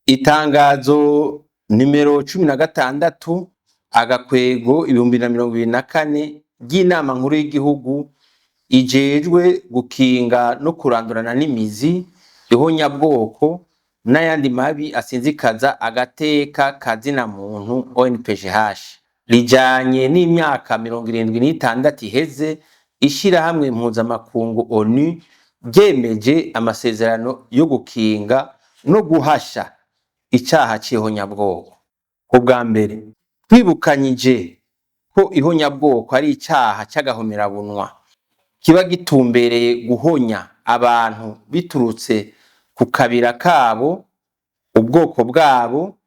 Itangazo nimero 16-2024 ry'Inama Nkuru y'Igihugu ijejwe gukinga no kurandurana n'imizi ihonyabwoko n'ayandi mabi asinzikaza agateka ka zina muntu ONPGH, rijanye n'imyaka 76 iheze ishirahamwe mpuzamakungu ONU ryemeje amasezerano yo gukinga no guhasha icaha c'ihonyabwoko. Ubwa mbere, twibukanyije ko ihonyabwoko ari icaha c'agahomerabunwa kiba gitumbereye guhonya abantu biturutse ku kabira kabo, ubwoko bwabo,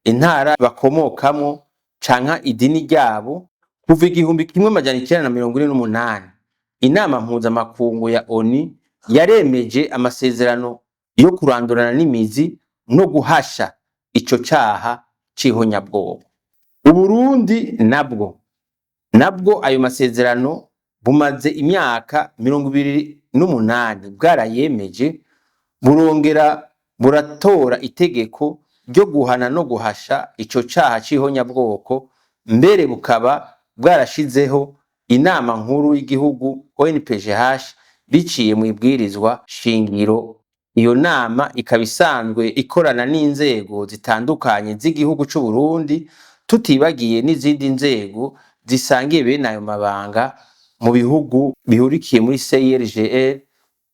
intara bakomokamwo canke idini ryabo. Kuva 1948, Inama mpuzamakungu ya ONU yaremeje amasezerano yo kurandurana n'imizi no guhasha ico caha c'ihonyabwoko. Uburundi nabwo ayo masezerano bumaze imyaka 28 bwarayemeje, burongera buratora itegeko ryo guhana no guhasha ico caha c'ihonyabwoko, mbere bukaba bwarashizeho Inama Nkuru y'Igihugu ONPGH biciye mw'ibwirizwa shingiro. Iyo nama ikaba isanzwe ikorana n'inzego zitandukanye z'igihugu c'Uburundi, tutibagiye n'izindi nzego zisangiye bene ayo mabanga mu bihugu bihurikiye muri CIRGL,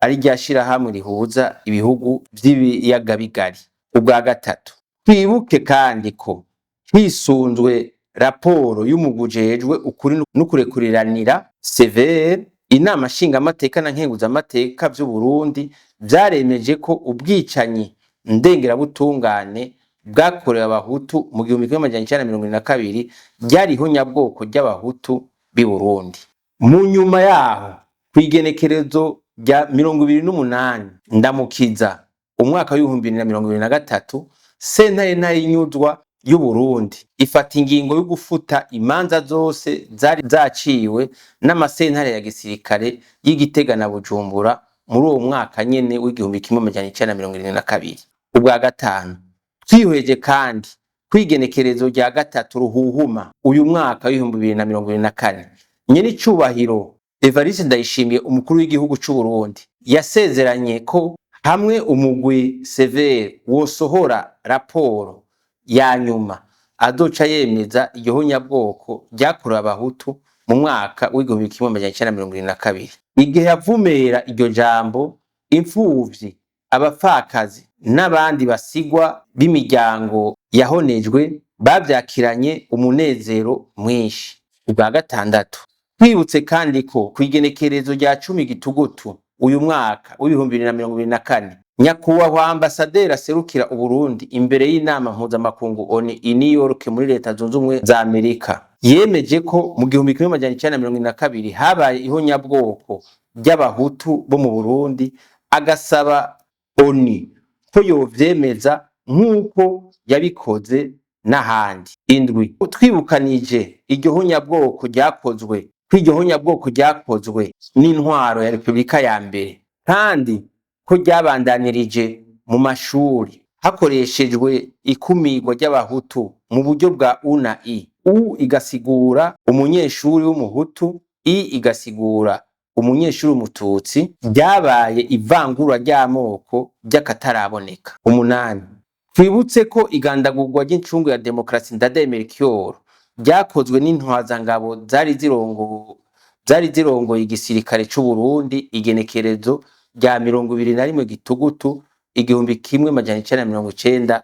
ari rya shirahamwe rihuza ibihugu vy'ibiyaga bigari. Ubwa gatatu, twibuke kandi ko hisunzwe raporo y'umugwi ujejwe ukuri n'ukurekuriranira CVR, Inama nshingamateka na nkenguzamateka vy'Uburundi vyaremeje ko ubwicanyi ndengerabutungane bwakorewe Abahutu mu 1972 ryari ihonyabwoko ry'Abahutu b'i Burundi. Mu nyuma yaho, kw'igenekerezo rya 28 Ndamukiza umwaka w'2023, sentare ntahinyuzwa y'Uburundi ifata ingingo yo gufuta imanza zose zari zaciwe n'amasentare ya gisirikare y'i Gitega na Bujumbura muri uwo mwaka nyene w'1972. Ubwa gatanu, twihweje kandi kw'igenekerezo rya 3 Ruhuhuma uyu mwaka w'2024, nyenicubahiro Evariste Ndayishimiye, umukuru w'igihugu c'Uburundi, yasezeranye ko hamwe umugwi CVR wosohora raporo ya nyuma azoca yemeza iryo honyabwoko ryakorewe Abahutu mu mwaka w'1972. Igihe yavumera iryo jambo, imfuvyi, abapfakazi n'abandi basigwa b'imiryango yahonejwe bavyakiranye umunezero mwinshi. Ubwa gatandatu, twibutse kandi ko kw'igenekerezo rya 10 Gitugutu uyu mwaka w'2024, nyakubahwa ambasaderi aserukira Uburundi imbere y'Inama mpuzamakungu ONU i New York muri Leta Zunze Ubumwe za Amerika yemeje ko mu 1972 habaye ihonyabwoko ry'Abahutu bo mu Burundi, agasaba ONU ko yovyemeza nk'uko yabikoze n'ahandi. Indwi, twibukanije iryo honyabwoko ryakozwe ko iryo honyabwoko ryakozwe n'intwaro ya Repubulika ya mbere, kandi ko ryabandanirije mu mashuri hakoreshejwe ikumirwa ry'Abahutu mu buryo bwa U na I. U igasigura umunyeshuri w'Umuhutu, I igasigura umunyeshuri w'Umututsi. Ryabaye ivangura ry'amoko ry'akataraboneka. Umunani, twibutse ko igandagurwa ry'incungu ya demokarasi Ndadaye Melchior ryakozwe n'intwazangabo zari zirongoye igisirikare c'Uburundi igenekerezo rya 21 Gitugutu 1993.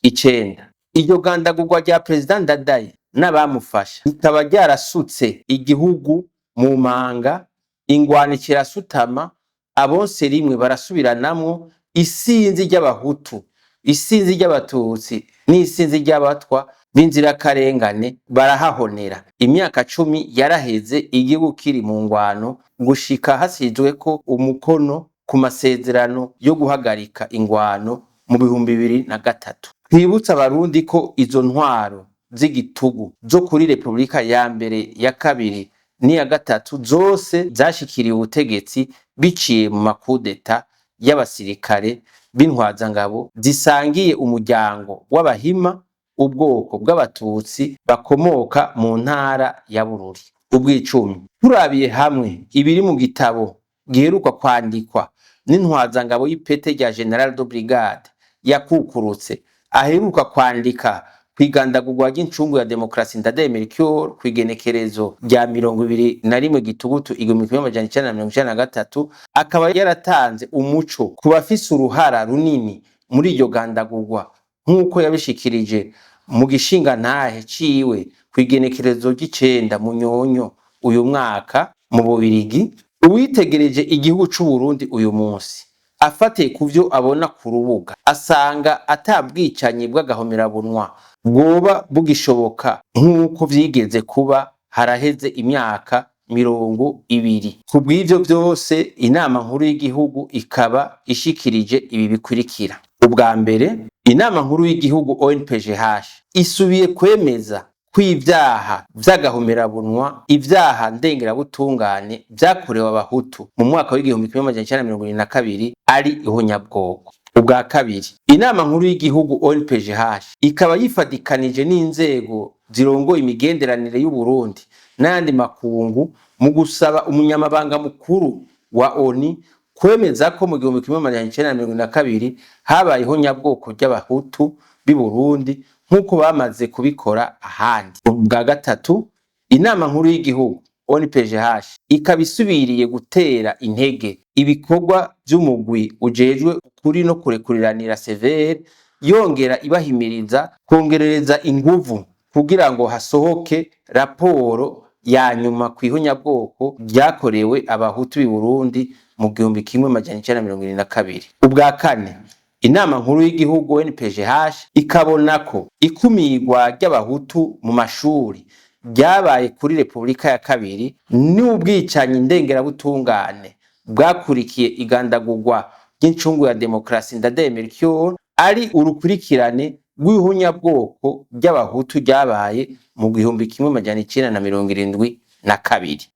Icenda, iryo gandagurwa rya Perezida Ndadaye n'abamufasha rikaba ryarasutse igihugu mu manga, ingwano irasutama, abonse rimwe barasubiranamwo, isinzi ry'Abahutu, isinzi ry'Abatutsi n'isinzi ry'Abatwa b'inzirakarengane barahahonera. Imyaka 10 yaraheze igihugu kiri mu ngwano, gushika hasizweko umukono ku masezerano yo guhagarika ingwano mu 2003. Twibutse Abarundi ko izo ntwaro z'igitugu zo kuri Repubulika ya mbere, ya kabiri n'iya gatatu zose zashikiriye ubutegetsi biciye mu makudeta y'abasirikare. b'intwazangabo zisangiye umuryango w'Abahima, ubwoko bw'Abatutsi bakomoka mu ntara ya Bururi. Ubw'icumi, turabiye hamwe ibiri mu gitabo giheruka kwandikwa n'intwazangabo y'ipete rya Général de Brigade yakukurutse, aheruka kwandika kw'igandagurwa ry'incungu ya demokarasi Ndadaye Melchior kw'igenekerezo rya 21 Gitugutu 1993, akaba yaratanze umuco ku bafise uruhara runini muri iryo gandagurwa, nk'uko yabishikirije mu gishingantahe ciwe kw'igenekerezo ry'icenda Munyonyo uyu mwaka mu Bubirigi. Uwitegereje igihugu c'Uburundi uyu munsi afatiye ku vyo abona ku rubuga, asanga ata bwicanyi bw'agahomerabunwa bwoba bugishoboka nk'uko vyigeze kuba haraheze imyaka 20. Ku bw'ivyo vyose, Inama Nkuru y'Igihugu ikaba ishikirije ibi bikurikira: Ubwa mbere, Inama Nkuru y'Igihugu ONPGH isubiye kwemeza ko ivyaha vy'agahomerabunwa, ivyaha ndengerabutungane vyakorewe Abahutu mu mwaka w'1972 ari ihonyabwoko. Ubwa kabiri, Inama Nkuru y'Igihugu ONPGH ikaba yifadikanije n'inzego zirongoye imigenderanire y'Uburundi n'ayandi makungu mu gusaba umunyamabanga mukuru wa ONU kwemeza ko mu 1972 habaye ihonyabwoko ry'Abahutu b'i Burundi, nk'uko bamaze kubikora ahandi. Ubwa gatatu, Inama Nkuru y'Igihugu ONPGH ikaba isubiriye gutera intege ibikorwa vy'umugwi ujejwe ukuri no kurekuriranira, CVR, yongera ibahimiriza kongerereza inguvu kugira ngo hasohoke raporo ya nyuma kw'ihonyabwoko ryakorewe Abahutu b'i Burundi mu 1972. Ubwa kane, Inama Nkuru y'Igihugu ONPGH ikabona ko ikumirwa ry'Abahutu mu mashuri ryabaye kuri Repubulika ya kabiri n'ubwicanyi ndengerabutungane bwakurikiye igandagurwa ry'incungu ya demokarasi Ndadaye Melchior ari urukurikirane rw'ihonyabwoko ry'Abahutu ryabaye mu 1972.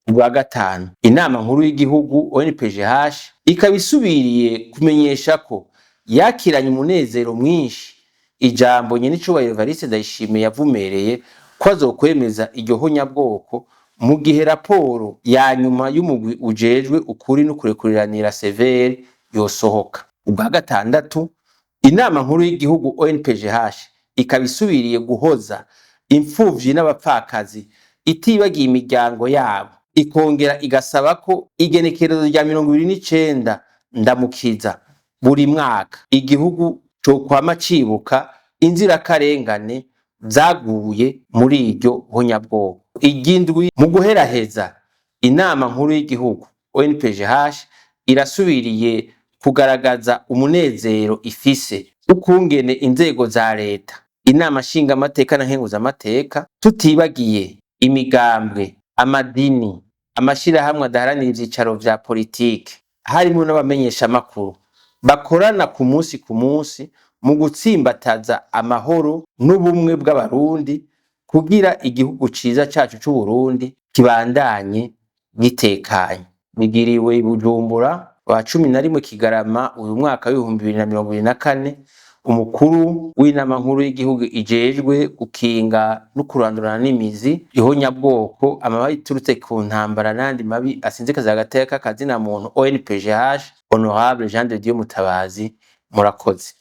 Ubwa gatanu, Inama Nkuru y'Igihugu ONPGH ikaba isubiriye kumenyesha ko yakiranye umunezero mwinshi ijambo nyenicubahiro Evariste Ndayishimiye yavumereye ko azokwemeza iryo honyabwoko mu gihe raporo ya nyuma y'umugwi ujejwe ukuri no kurekuriranira, CVR, yosohoka. Ubwa gatandatu, Inama Nkuru y'Igihugu ONPGH ikaba isubiriye guhoza imfuvyi n'abapfakazi, itibagiye imiryango yabo, ikongera igasaba ko igenekerezo rya 29 Ndamukiza buri mwaka igihugu cokwama cibuka inzirakarengane zaguye muri iryo honyabwoko. Iry'indwi, mu guheraheza, Inama Nkuru y'Igihugu ONPGH irasubiriye kugaragaza umunezero ifise ukungene inzego za leta, Inama Nshingamateka na Nkenguzamateka, tutibagiye imigambwe, amadini, amashirahamwe adaharanira ivyicaro vya politike, harimwo n'abamenyeshamakuru, bakorana ku munsi ku munsi mu gutsimbataza amahoro n'ubumwe bw'Abarundi kugira igihugu ciza cacu c'Uburundi kibandanye gitekanye. Bigiriwe i Bujumbura wa 11 Kigarama uyu mwaka w'2024. Umukuru w'Inama Nkuru y'Igihugu ijejwe gukinga no kurandurana n'imizi ihonyabwoko, amabi iturutse ku ntambara n'ayandi mabi asinzikaza agateka kazina muntu, ONPGH, Honorable Jean de Dieu Mutabazi. Murakoze.